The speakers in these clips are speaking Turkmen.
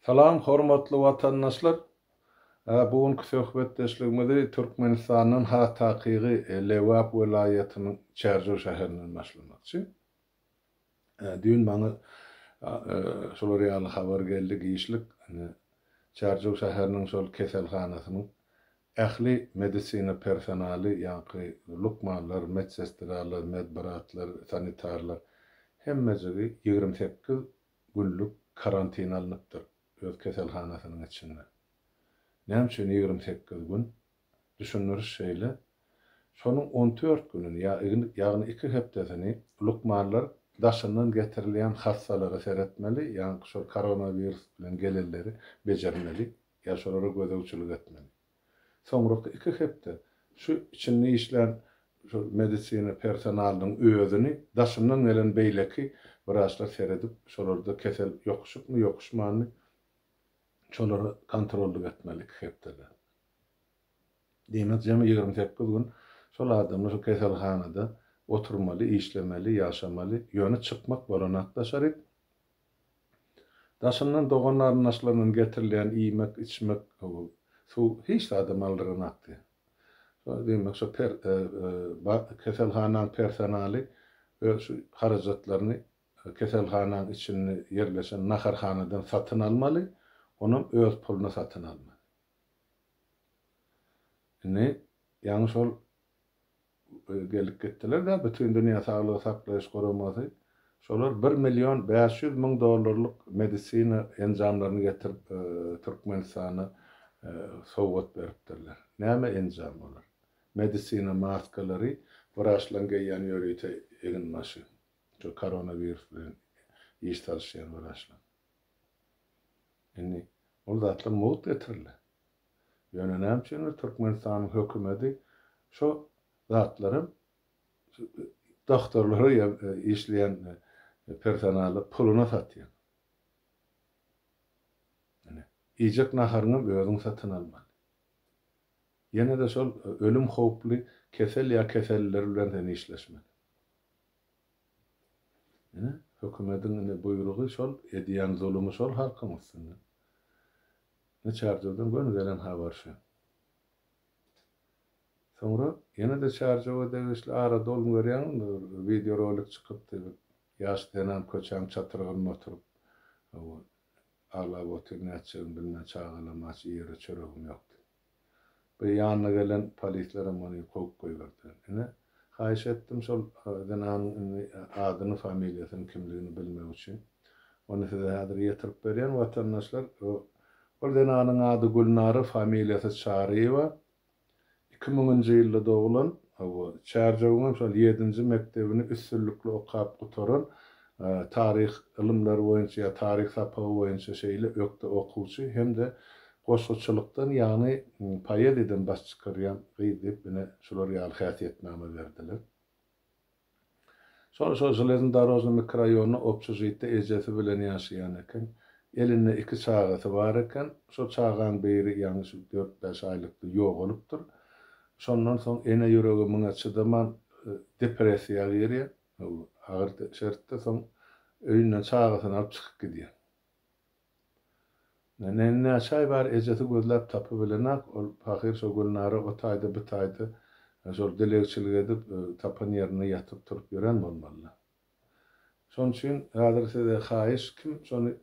Salam hormatly watandaşlar! Bu günki söhbetdeşligimizi Türkmenistandan has takygy Lebap welaýatynyň Çärjew şäherinden başlamakçy. Düýn maňa şular ýaly habar geldi giçlik Çärjew şäheriniň şol keselhanasynyň ähli medisina personaly ýaňky lukmanlar, medsestralar, medbratlar, sanitarlar hemmejigi 28 günlük karantin alnypdyr öz keselhanasynyň içinde. Näme üçin 28 gün? Düşündiriş şeýle, şonuň on dört gününi, ýagny iki hepdesini lukmanlar daşyndan getirilýän hassalara seretmeli, ýagny şol koronawirus bilen gelenleri bejermeli ýa şolara gözegçilik etmeli. Soňraky iki hepde şu içinde işlän şol medisina personalynyň özüni daşyndan gelen beýleki wraçlar seredip, şolarda kesel ýokuşypmy, ýokuşmanmy, şolara kontrollyk etmeli iki hepdede. Diýmek, jemi 28 gün şol adamlar şu keselhanada oturmaly, işlemeli, ýaşamaly, ýöne çykmak bolanak daşaryk. Daşyndan dogan-garyndaşlaryndan getirilýän iýmek, içmek, suw hiç zadam aldyranakdy. Diýmek, şo per keselhanaň personaly öz şu harajatlaryny keselhanaň içinde ýerleşen naharhanadan satyn almaly, onam öz puluna satyn almaly. Indi ýaňy şol gelip gitdiler-dä, Bütindünýä Saglygy Saklaýyş Guramasy, şolar bir million 500 müň dollarlyk medisina enjamlaryny getirip Türkmenistana sowgat beripdirler. Näme enjam olar? Medisina maskalary, wraçlaryň geýýän ýörite eginbaşy, şo koronawirus bilen iş salyşýan wraçlaryň. Indi ol zatlar mugt getirildi. Ýöne näme üçindir Türkmenistanyň hökümeti şo zatlaram doktorlara ýa işleýän personala puluna satýar. Ine, iýjek naharyňam özüň satyn almaly. Ýene-de şol ölüm howply kesel ýa keselliler bilen sen işleşmeli. Ine, hökümetiň ine buýrugy şol, edýän zulumy şol halkyň üstünde. Ine Çärjewden göni gelen habar şu. Soňra ýene-de Çärjewe degişli arada ol görýäňizmi bir wideorolik çykypdy bir ýaş zenan köçäň çatrygynda oturyp hawa aglap otyr nätjegini bilmän çagalam aç iýere çöregim ýok diýip. Bir ýanyna gelen polislerem ony kowup goýberdiler. Ine haýyş etdim şol zenanyň indi adyny familiýasyny kimligini bilmek üçin. Ony size häzir ýetirip berýän watandaşlar. Ol zenanyň ady Gülnara, familiýasy Çaryýewa. Iki müňünji ýylda doglan, hawa, Çärjewiňem şol ýedinji mekdebini üstünlikli okap gutaran, taryh ylymlary boýunça ýa taryh sapagy boýunça şeýle ökde okuwçy hem-de goşguçylykdan, ýagny poeziýadan baş çykarýan gyz diýip, ine, şular ýaly häsiýetnama berdiler. Şol şol Železnodorožnyý mikroraýonynda obşežitde ejesi bilen ýaşaýan eken. Elinde iki çagasy bar eken. Şol çagaň biri ýaňy şu dört-bäş aýlykda ýogalypdyr. Şondan soň ene ýüregi muňa çydaman depressiýa girýär. Agyr şertde soň öýünden çagasyny alyp çykyp gidýär. Ine, näçe aý bäri ejesi gözläp tapybilenak, ol pahyr şo Gülnara o taýda, bu taýda şol dilegçilik edip, tapan ýerinde ýatyp-turup ýören bolmaly. Şonuň üçin häzir size haýyş, kim şony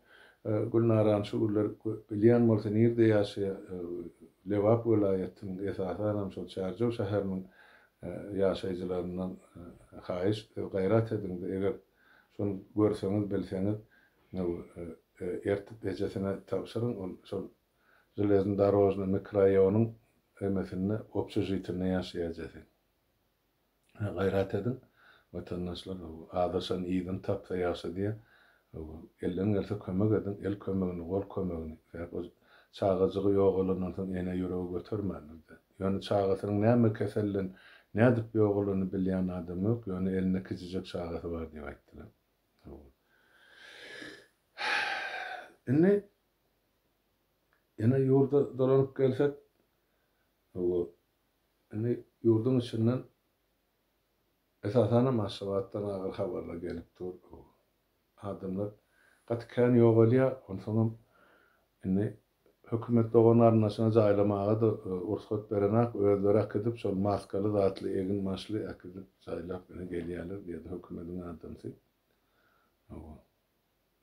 Gülnarany şu günler bilýän bolsa, nirde ýaşaýar, Lebap welaýatynyň, esasanam şol Çärjew şäheriniň ýaşaýjylaryndan haýyş, siz gaýrat ediň-de, eger şony görseňiz, bilseňiz, Ertip ejesine tabşyryň, ol şol Železnodorožnyý mikroraýonyň emesinde, obşežitinde ýaşaýar ejesi. Gaýrat ediň, watandaşlar, azaşan yzyny tapsa ýagşy diýýär. Elden gelse kömek ediň, el kömegini, gol kömegini. Sebäp o çagajygy ýogalandan soň ene ýüregi götermändir-de. Ýöne çagasynyň näme keselden, nädip ýogalanyny bilýän adam ýok, ýöne elinde kiçijek çagasy bar diýip aýtdylar. Indi ýene ýurda dolanyp gelsek, hawa, indi ýurduň içinden esasanam Aşgabatdan agyr habarlar gelip dur. Adamlar gaty kän ýogalýar, onsoňam Indi hökümet dogan-garyndaşyna jaýlamaga-da rugsat berenak, özleri äkidip, şol maskaly zatly, egin-başly äkidip, jaýlap ine gelýärler diýýärdi hökümediň adamsy. Hawa.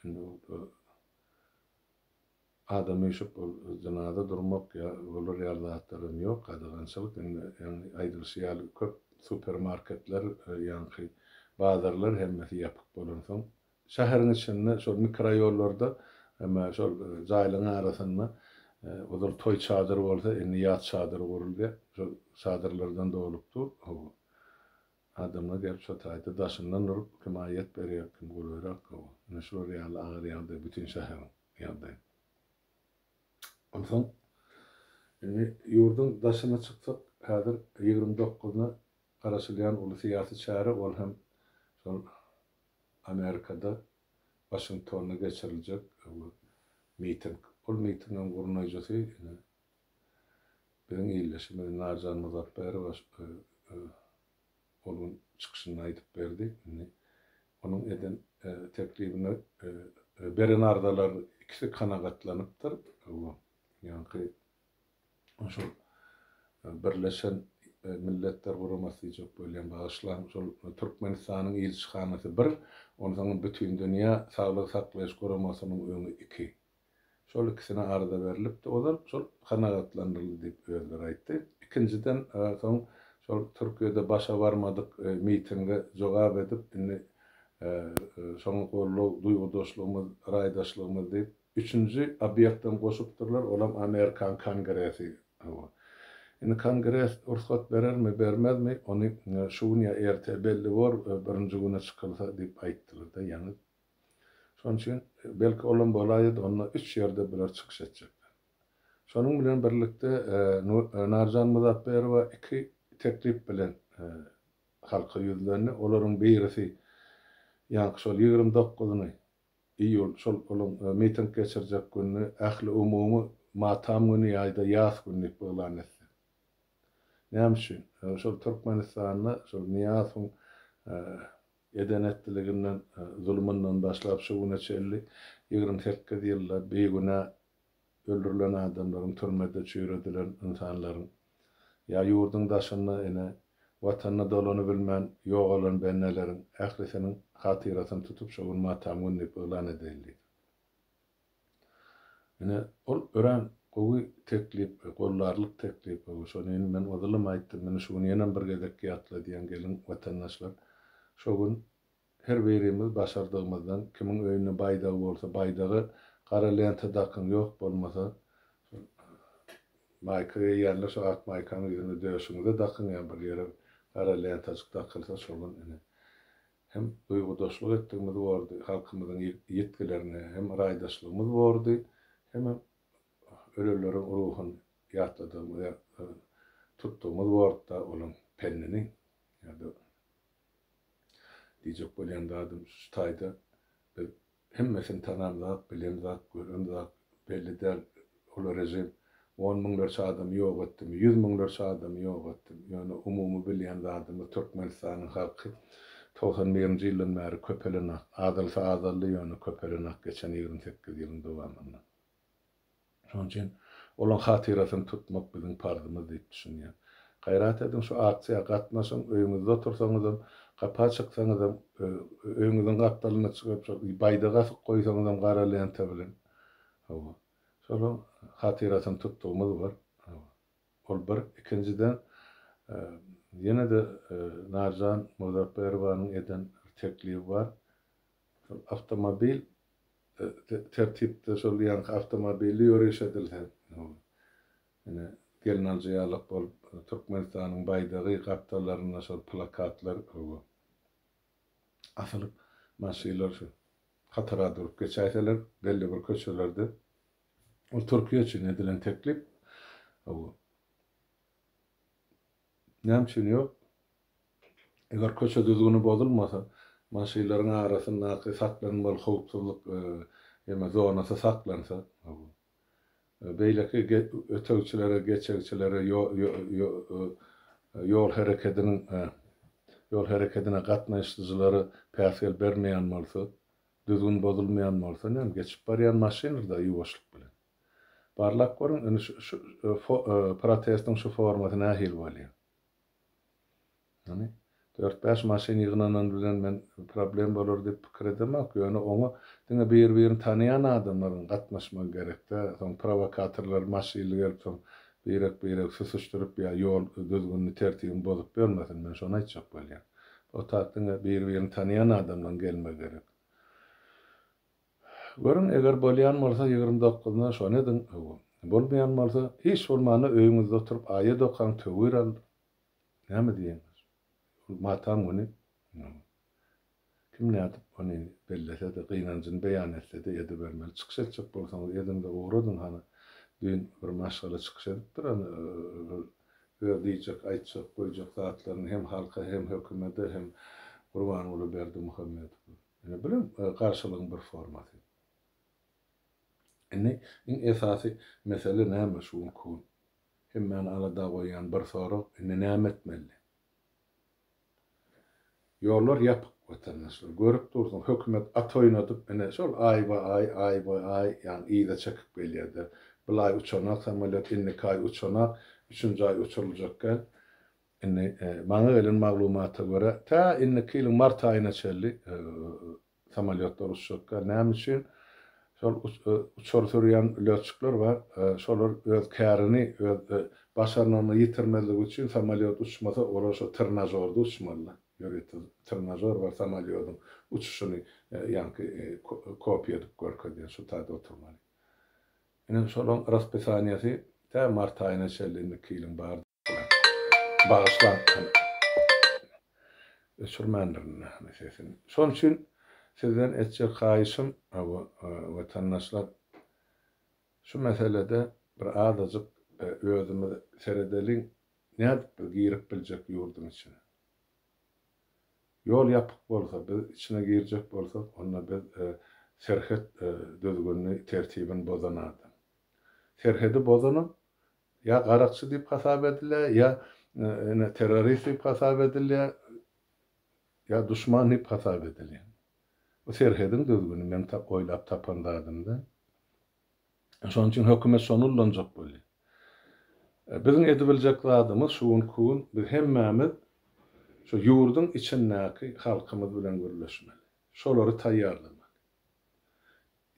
Indi ol adam üýşüp ol jynaza durmak ýa olar ýaly zatlaram ýok, gadagançylyk. Indi ýagny aýdylyşy ýaly köp supermarketler, ýaňky bazarlar hemmesi ýapyk bolansoň, Şäheriň içinde şol mikroýollarda hem şol jaýlaryň arasynda ozal toý çadyry bolsa, indi ýas çadyry guruldy. Şol çadyrlardan dolup dur. Hawa. Adamlar gelip şo taýda daşyndan durup, kim aýat berýär, kim golaýrak. Hawa. Ine şular ýaly agyr ýagdaý bütin şäheriň ýagdaýy. Onsoň indi ýurduň daşyna çyksak, häzir 29-na garaşylýan uly syýasy çäre, ol hem şol Amerikada Waşingtonda geçiriljek miting. Ol mitingiň gurnaýjysy ine biziň ildeşimiz Narjan Muzapberowa ol gün çykyşynda aýdyp berdi. Indi onuň eden teklibine beren arzalary ikisi kanagatlanypdyr. Ýaňky Şol Birleşen Milletler Guramasy diýjek bolýan, bagyşlaň, şol Türkmenistanyň ilçihanasy bir, onsoňam Bütindünýä Saglygy Saklaýyş Guramasynyň öňi iki. Şol ikisine arza berlipdi ozal, şol kanagatlandyryldy diýip özleri aýtdy. Ikinjiden soň şol Türkiýede başa barmadyk mitinge jogap edip, indi şoňa goldaw, duýgudaşlygymyz, raýdaşlygymyz diýip, Üçünji obýektem goşupdyrlar, olam Amerikan Kongresi. Hawa. Indi Kongres rugsat berermi, bermezmi, ony şu gün ýa erte belli bor, birinji güne çykylsa diýip aýtdylar-da ýaňy. Şonuň üçin, belki olam bolaýady, onda üç ýerde bular çykyş etjekler. Şonuň bilen birlikde Narjan Muzapberowa iki teklip bilen halka ýüzlendi. Olaryň birisi ýaňky şol 29-ny Iýul, şol olaň miting geçirjek gününi ähliumumy matam güni ýa-da ýas güni diýip yglan etse. Näme üçin? Şol Türkmenistanda şol Nyýazowyň eden-etdiliginden, zulumyndan başlap şu güne çenli 28 ýylda bigünä öldürilen adamlaryň, türmede çüýredilen ynsanlaryň ýa ýurduň daşynda ine Watanyna dolanybilmän ýogalan bendeleriň ählisiniň hatyrasyny tutup şo gün matam gün diýip yglan edeýin diýdi. Ine, ol örän gowy teklip, gollarlyk teklip. Şony indi men ozalam aýtdym, indi şu gün ýenem bir gezek ýatladýan, geliň watandaşlar, şo gün Her birimiz başardygymyzdan, kimiň öýünde baýdagy bolsa baýdagy gara lenta dakyň, ýok bolmasa şol maýka geýýänler şo ak maýkanyň ýüzüne döşüňize dakyň ýa bir ýere gara lentajyk dakylsa şo gün ine hem duýgudaşlyk etdigimiz bordy halkymyzyň ýitgilerine hem raýdaşlygymyz bordy hemem ölenleriň ruhuny ýatladygymyz ýa tutdugymyz bordy-da olaň pendini ýa-da Diýjek bolýan zadym şu taýda biz hemmesini tanamzak, bilemzak, göremzak, belli däl ol režim on müňlerçe adamy ýok etdimi, ýüz müňlerçe adamy ýok etdimi, ýöne umumy bilýän zadymyz Türkmenistanyň halky 91-nji ýyldan bäri köpelenak, azalsa azaldy, ýöne köpelenak geçen 28 ýylyň dowamynda. Şonuň üçin olaň hatyrasyny tutmak biziň parzymyz diýip düşünýän. Gaýrat ediň şu aksiýa gatnaşyň, öýüňizde otursaňyzam, gapa çyksaňyzam, öýüňiziň gapdalyna çykyp şol baýdak asyp goýsaňyzam gara lenta bilen. Hawa. Şolaň hatyrasyny tutdugymyz bar. Hawa. Ol bir. Ikinjiden, ýene-de Narjan Muzapberowanyň eden bir teklibi bar. Şol awtomobil tertipde şol ýaňky awtomobilli ýöriş edilse, ine, gelnaljy ýalak bolup, Türkmenistanyň baýdagy gapdallarynda şol plakatlar asylyp, maşynlar şu hatara durup geçäýseler belli bir köçelerde, ol Türkiýe üçin edilen teklip. Näme üçin ýok? Eger köçe düzgüni bozulmasa, maşynlaryň arasyndaky saklanmaly howpsuzlyk eme zonasy saklansa, beýleki ötegçilere, geçegçilere, ýol herekediniň ýol herekedine gatnaşyjylara päsgel bermeýän bolsa, düzgün bozulmaýan bolsa, näme, geçip barýan maşyndyr-da ýuwaşlyk bilen. Barlap görüň, indi şu şu protestiň şu formasy nähili bolýar. Ýagny, dört-bäş maşyn ýygnanan bilen men problem bolar diýip pikir edemok, ýöne oňa diňe bir-birini tanaýan adamlaryň gatnaşmagy gerek-dä, soň prowokatorlar maşynly gelip soň birek-biregi süsüşdirip ýa ýol düzgünini tertibini bozup ýörmesin, men şony aýtjak bolýan. O tak diňe bir-birini tanaýan adamlaryň gelmegi gerek. Görüň, eger bolýan bolsa 29-na şony ediň, hawa. Bolmaýan bolsa, hiç bolmanda öýüňizde oturyp aýat okaň, töwir alyň. Näme diýeňiz? Ol matam güni kim nädip ony bellese-de, gynanjyny beýan etse-de edibermeli. Çykyş etjek bolsaňyz ediň-de ugradyň hany. Düýn bir maşgala çykyş edipdir hany öz diýjek, aýtjak, goýjak zatlaryny hem halka, hem hökümede, hem Gurbanguly Berdimuhamedowa. Ine bulam garşylygyň bir formasy. Indi iň esasy mesele näme şu günki gün? Hemmäni alada goýýan bir sorag, indi näme etmeli? Ýollar ýapyk, watandaşlar. Görüp dursuň, hökümet at oýnadyp, ine, şol aýba-aý, aýba-aý, ýagny yza çekip gelýär-de. Bul aý uçanak samolýot, indiki aý uçanak, üçünji aý uçuryljak däl. Indi, maňa gelen maglumata görä, tä indiki ýylyň mart aýyna çenli Samolýotlar uçjakka näme üçin? Şol uçar sürýän lýotçikler bar. Şolar öz kärini, öz başarnygyny ýitirmezligi üçin samolýot uçmasa, olar şo trenažorda uçmalylar. Ýörite trenažor bar samolýodyň uçuşyny ýaňky kopiýa edip görkezýän, şo taýda oturmaly. Ine şolaň raspisaniýasy tä mart aýyna çenli indiki ýylyň bar. Bagyşlaň. Öçürmändirin sesini. Şonuň üçin sizden etjek haýyşym, watandaşlar, şu meselede bir azajyk özümiz seredeliň, nädip biz girip biljek ýurduň içine? Ýol ýapyk bolsa, biz içine girjek bolsak, onda biz serhet düzgünini, tertibini bozan adam. Serhedi bozanam Ýa garakçy diýip hasap edilýär, ýa ine terrorist diýip hasap edilýär, ýa duşman diýip hasap edilýär. Bu serhediň düzgüni, meň oýlap tapan zadym däl. Şonuň üçin hökümet şony ullanjak bolýar. Biziň edibiljek zadymyz şu günki gün biz hemmämiz şu ýurduň içindäki halkymyz bilen gürleşmeli. Şolary taýýarlamaly.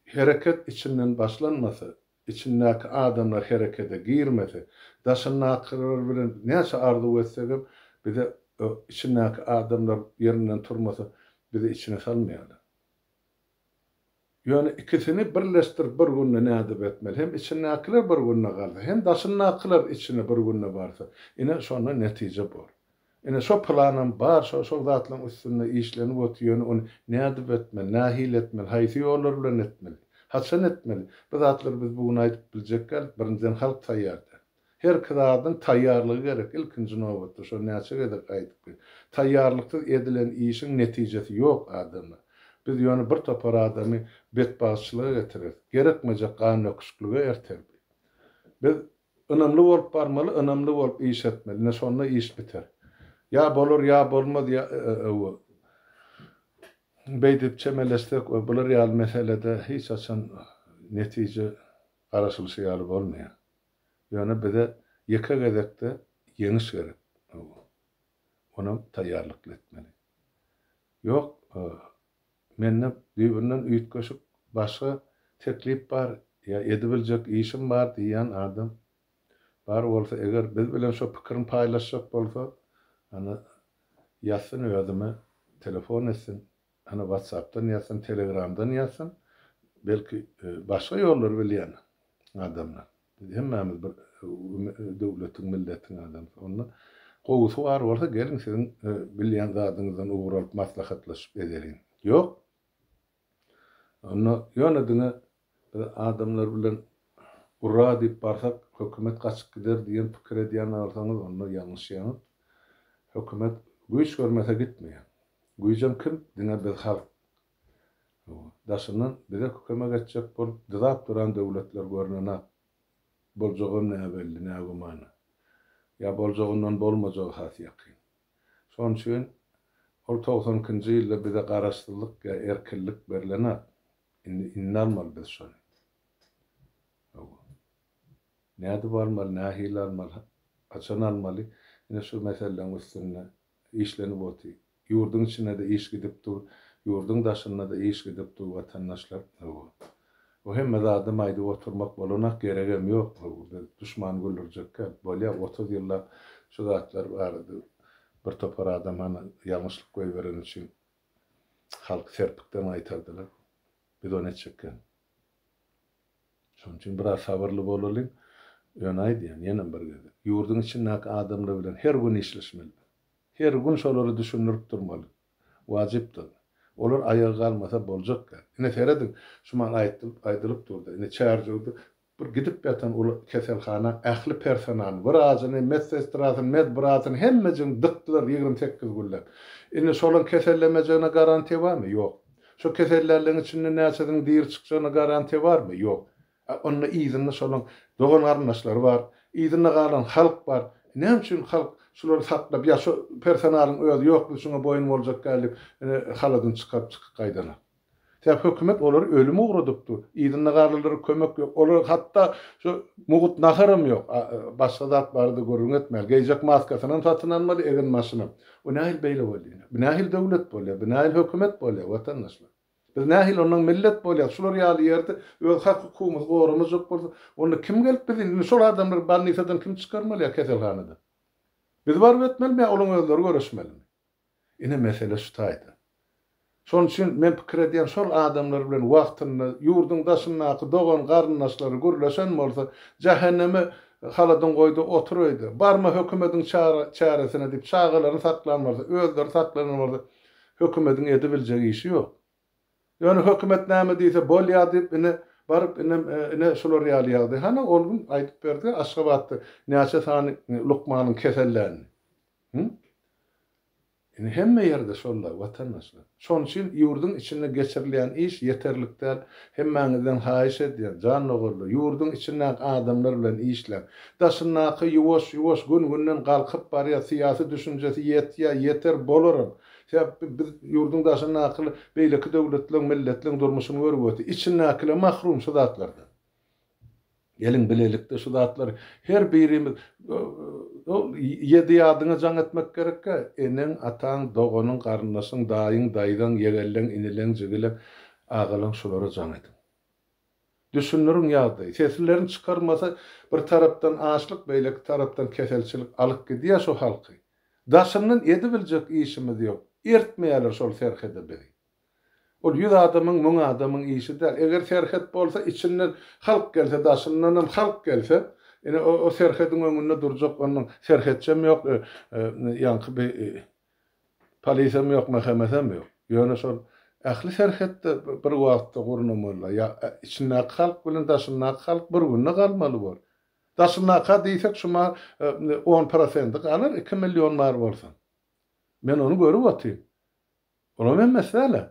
Hereket içinden başlanmasa, içindäki adamlar herekete girmese, daşyndakylar bilen näçe arzuw etsegem, bize içindäki adamlar ýerinden turmasa, bizi içine salmaýarlar. Ýöne ikisini birleşdirip bir günde nädip etmeli? Hem içindäkiler bir günde galsa, hem daşyndakylar içine bir günde barsa, ine şonda netije bor. Ine şo planam bar, şo şol zatlaryň üstünde işlenip otyr, ýöne ony nädip etmeli, nähili etmeli, haýsy ýollar bilen etmeli, haçan etmeli, bu zatlary biz bu gün aýdyp biljek däl, birinjiden halk taýýar däl. Herki zadyň taýýarlygy gerek ilkinji nobatda, şony näçe gezek aýdyp geldik. Taýýarlyksyz edilen işiň netijesi ýok adamlar. Biz ýöne bir topar adamy betbagtçylyga getireris, gerekmejek gandöküşiklige erter bi. Biz Ynamly bolup barmaly, ynamly bolup iş etmeli. Ine şonda iş biter. Ýa bolar, ýa bolmaz, ýa beýdip çemeleşsek we bular ýaly meselede hiç haçan netije garaşylyşy ýaly bolmaýar. Ýöne bize ýeke gezekde ýeňiş gerek. Onam taýýarlykly etmeli. Ýok, Mende düýbünden üýtgeşik başga teklip bar ýa edibiljek işim bar diýýän adam bar bolsa eger biz bilen şo pikirini paýlaşjak bolsa ana ýazsyn özüme telefon etsin ana watsapdan ýazsyn telegramdan ýazsyn belki başga ýollary bilýän adamlar Biz hemmämiz bir döwletiň, milletiň adamsy. Onda gowusy bar bolsa geliň siziň bilýän zadyňyzdan ugur alyp maslahatlaşyp edeliň. Ýok. Onda ýöne diňe biz adamlar bilen Urra diýip barsak hökümet gaçyp gider diýen pikir edýän bolsaňyz onda ýalňyşýaňyz. Hökümet güýç görmese gitmeýär. Güýjem kim? Diňe biz halk. Daşyndan bize kömek etjek bolup dyzap duran döwletler görnenak. Boljagam näbelli, nägümana. Ýa boljagyndan bolmajagy has ýakyn. Şonuň üçin ol 92-nji ýylda bize garaşsyzlyk ýa erkinlik berlenak. Indi indi almaly biz şony. Hawa. Nädip almaly, nähili almaly, haçan almaly, ine şu meseleleriň üstünde işlenip otyr. Ýurduň içinde-de iş gidip dur, ýurduň daşynda-da iş gidip dur watandaşlar. Hawa. Bu hemme zadam aýdyp oturmak bolanak, geregem ýok. Hawa, biz duşmany güldürjekkä, bolýa 30 ýyllap şu zatlar barada bir topar adam hany ýalňyşlyk goýbereni üçin halky serpikden gaýtardylar. Biz ony etjekkä. Şonuň üçin biraz sabyrly bolalyň. Ýöne aýdýan, ýenem bir gezek, ýurduň içindäki adamlar bilen her gün işleşmeli. Her gün şolary düşündirip durmaly. Wajypdyr. Olar aýaga galmasa boljak däl. Ine serediň, şu maňa aýdylyp durdy. Ine Çärjewde bir gidip ýatan uly keselhana ähli personalyny, wrajyny, medsestrasyny, medbratyny hemmejigini dykdylar 28 günläp. Indi şolaň kesellemejegine garantiýa barmy? Ýok. Şo kesellärleň içinde näçesiniň diri çykjagyna garantiýa barmy? Ýok. A onda yzynda şolaň dogan-garyndaşlary bar, yzynda galan halk bar. Näme üçin halk şulary saklap, ýa şo personalyň özi ýok biz şuňa boýun boljak däl diýip, ine haladyny çykaryp çykyp gaýdanok. Sebäbi hökümet olary ölüme ugradyp dur. Yzynda galanlara kömek ýok. Olar hatda şo mugut naharam ýok. Başga zat barada gürrüň etmäli. Geýjek maskasynam satyn almaly, eginbaşynam. Bu nähili beýle bolýar? Bu nähili döwlet bolýar? Bu nähili hökümet bolýar, watandaşlar? Biz nähili ondan millet bolýas? Şular ýaly ýerde öz hak-hukugymyzy goramajak bolsak, onda kim gelip bizi indi şol adamlary bolnisadan kim çykarmaly ýa keselhanadan? Biz baryp etmelimi ýa olaň özleri göreşmelimi? Ine mesele şu taýda. Şonuň üçin men pikir edýän şol adamlar bilen wagtynda ýurduň daşyndaky dogan garyndaşlary gürleşen bolsa jähenneme haladyň goýda otur öýde, barma hökümediň çäresine diýip çagalaryny saklan bolsa, özleri saklanan bolsa hökümediň edibiljek işi ýok. Ýöne hökümet näme diýse bolýa diýip ine baryp inem ine şular ýaly ýagdaý. Hany ol gün aýdyp berdi Aşgabatda näçe sany lukmanyň kesellänini. Hü? Indi hemme ýerde şol-la, watandaşlar. Şonuň üçin ýurduň içinde geçirilýän iş ýeterlik däl. Hemmäňizden haýyş edýän, jan doganlar, ýurduň içindäki adamlar bilen işläň. Daşyndaky ýuwaş-ýuwaş gün-günden galkyp barýar, syýasy düşünjesi ýetýär, ýeter, bolaram. Sebäp biz ýurduň daşyndaky beýleki döwletleriň, milletleriň durmuşyny görüp otyr. Içindäkiler mahrum şu zatlardan. Geliň bilelikde şu zatlary her birimiz ýedi ýadyňa jaň etmek gerekkä, eneň, ataň, doganyň, garyndaşyň, daýyň, daýzaň, ýegenleň, inileň, jigileň, agalaň şulara jaň ediň. Düşündiriň ýagdaýy. Seslerini çykarmasa bir tarapdan açlyk, beýleki tarapdan keselçilik alyp gidýär şu halky. Daşyndan edibiljek işimiz ýok. Ertmeýärler şol serhede bizi. Ol ýüz adamyň, müň adamyň işi däl. Eger serhet bolsa, içinden halk gelse, daşyndanam halk gelse, ine, o serhediň öňünde durjak onuň serhetçem ýok, ýaňky bi polisem ýok, MHM-sem ýok. Ýöne şol ähli serhetde bir wagtda gurnamaly. Ýa içindäki halk bilen daşyndaky halk bir günde galmaly bor. Daşyndaka diýsek, şuma on prosendi galar, iki million bar bolsa. Men ony görüp otyryn. Olam hemmesi däl-ä.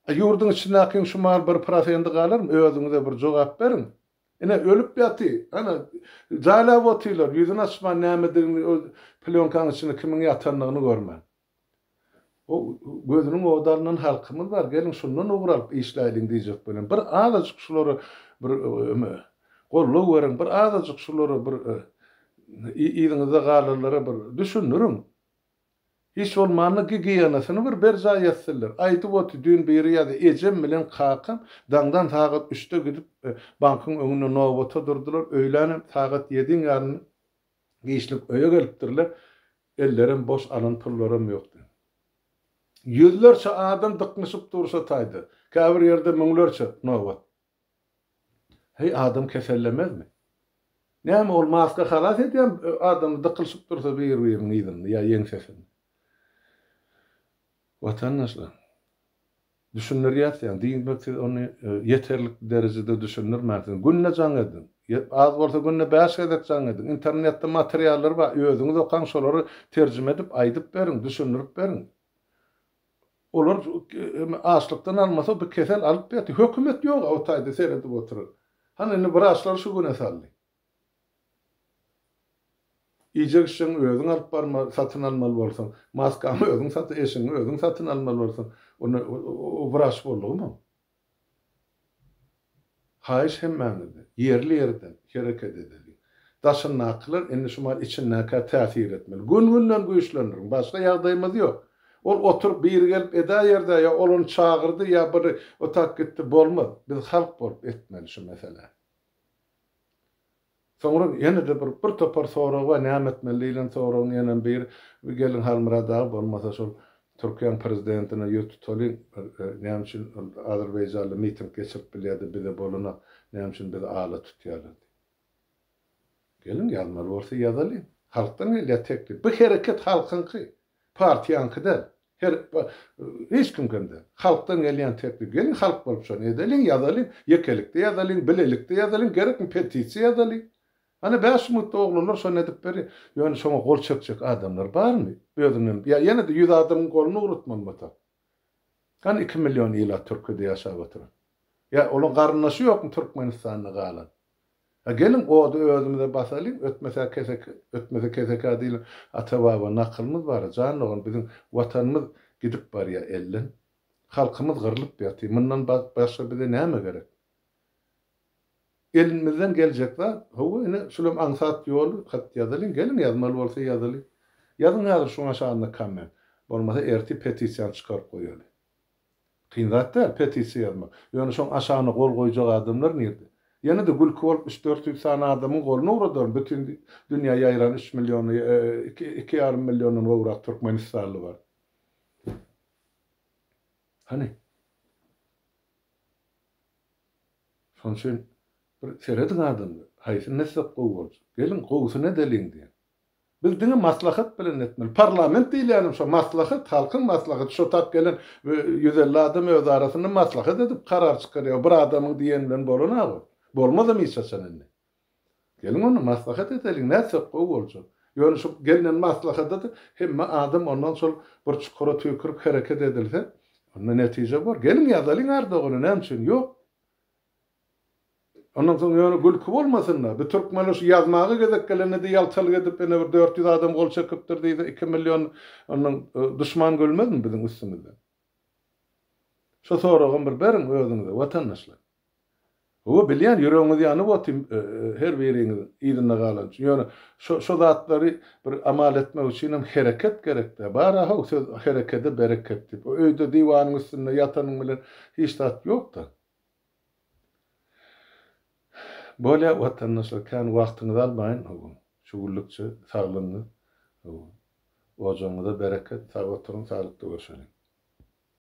A ýurduň içindäkiň şu mal bir prosendi galarmy? Özüňize bir jogap beriň. Ine, ölüp ýaty. Ana, jaýlap otyrlar, ýüzüni açman nämedigini, o plýonkaň içinde kimiň ýatandygyny görmän. O gözüniň ody alnan halkymyz bar, geliň şundan ugur alyp işläýliň diýjek bolýan. Bir azajyk şulara bir goldaw beriň, bir azajyk şulara bir yzyňyzda galanlara bir düşündiriň. Hiç bolmanda gigiýenasyny bir berjaý etsinler. Aýdyp oty düýn biri ýazdy ejem bilen kakam daňdan sagat üçde gidip bankyň öňünde nobata durdular öýlänem sagat ýediň ýarynda giçlik öýe gelipdirler ellerem boş alan pullaram ýokdy. Ýüzlerçe adam dyknyşyp dur şo taýda käbir ýerde müňlerçe nobat. Heý adam kesellemezmi? Näme ol maska halas edýärmi adamlar dykylyşyp dursa bir biriniň yzynda ýa ýeňsesinde. Watandaşlar düşündirýäs ýa diýmek siz ony ýeterlik derejede düşündirmänsiňiz. Günde jaň ediň. Az bolsa günde bäş gezek jaň ediň. Internetde materiallar bar özüňiz okaň şolary terjime edip aýdyp beriň düşündirip beriň. Olar açlykdan almasa bu kesel alyp ýatyr. Hökümet ýok o taýda seredip oturar. Hany indi wraçlary şu güne saldy. Iýjek içjegiňi özüň alyp barma, satyn almaly bolsaň, maskaňy özüň satyn, eşigiňi özüň satyn almaly bolsaň, onda o wraç boldugymy? Haýyş hemmäňizden, ýerli-ýerden hereket edeliň. Daşyndakylar indi şu mal içindäkä täsir etmeli. Gün-günden güýçlendiriň. Başga ýagdaýymyz ýok. Ol oturyp biri gelip edäýerde ýa ol ony çagyrdy ýa biri otap gitdi bolmaz. Biz halk bolup etmeli şu meseläni. Soňra ýene-de bir bir topar sorag bar, näme etmeli diýlen soragyň ýenem biri, geliň Halmyrat aga bolmasa şol Türkiýäň prezidentine ýüz tutalyň, näme üçin ol azerbaýjanly miting geçirip bilýärdi bize bolanok, näme üçin bizi ala tutýarlar diýip. Geliň ýazmaly bolsa ýazalyň. Halkdan gelýär teklip. Bu hereket halkyňky. Partiýaňky däl. Her hiç kimkem däl. Halkdan gelýän teklip. Geliň halk bolup şony edeliň, ýazalyň. Ýekelikde ýazalyň, bilelikde ýazalyň, gerekmi petisiýa ýazalyň. Ana bäş minutda oglanlar şony edip berýär. Ýöne şoňa gol çekjek adamlar barmy? Özünden ýa ýene-de ýüz adamyň goluny ugratmaly bolsa. Hany iki million ilat Türkiýede ýaşap oturan? Ýa olaň garyndaşy ýokmy Türkmenistanda galan? A geliň ody özümize basalyň, ötmese kesek, ötmese kesekä diýlen ata-baba nakylymyz bar-a, jan dogan, biziň Watanymyz gidip barýar elden. Halkymyz gyrlyp ýatyr. Mundan başga bize näme gerek? Elimizden geljek zat, hawa, ine, şulam aňsat ýoly, hat ýazalyň, geliň ýazmaly bolsa ýazalyň. Ýazyň häzir şuň aşagynda komment. Bolmasa ertir petisiýany çykaryp goýaly. Kyn zat däl, petisiýa ýazmak. Ýöne şoň aşagyna gol goýjak adamlar nirde? Ýene-de gülki bolup üç-dört ýüz sany adamyň goluny ugradaryn, bütin dünýä ýaýran üç million, iki, iki ýarym milliondan gowrak türkmenistanly bar. Hany? Şonuň üçin bir serediň adamlar, haýsyny etsek gowy boljak? Geliň, gowusyny edeliň diýen. Biz diňe maslahat bilen etmeli. Parlament diýilýänem şo maslahat, halkyň maslahaty. Şo tap gelen 150 adam öz arasynda maslahat edip karar çykarýar. Bir adamyň diýeni bilen bolanok ol. Bolmazam hiç haçan indi. Geliň onda maslahat edeliň, nätsek gowy boljak. Ýöne şu gelnen maslahata-da hemme adam ondan şol bir çukura tüýkürip hereket edilse, onda netije bor. Geliň ýazalyň Erdogana näme üçin ýok. Ondan soň ýöne gülki bolmasyn-da, bu türkmenler şu ýazmaga gezek gelende-de ýaltalyk edip ine bir 400 adam gol çekipdir diýse iki million ondan duşman gülmezmi biziň üstümizden? Şu soragam bir beriň özüňize watandaşlar. Hawa bilýän ýüregiňiz ýanyp otyr her biriňiziň yzynda galan üçin. Ýöne şo şo zatlary bir amal etmek üçinem hereket gerek-dä. Bar-a how söz herekede bereket diýip. Öýde diwanyň üstünde ýatanyň bilen hiç zat ýok-da. Bolýa watandaşlar kän wagtyňyzy almaýyn hawa şu günlükçe saglygyňyz hawa ojagyňyza bereket sag oturyň saglykda görşeliň.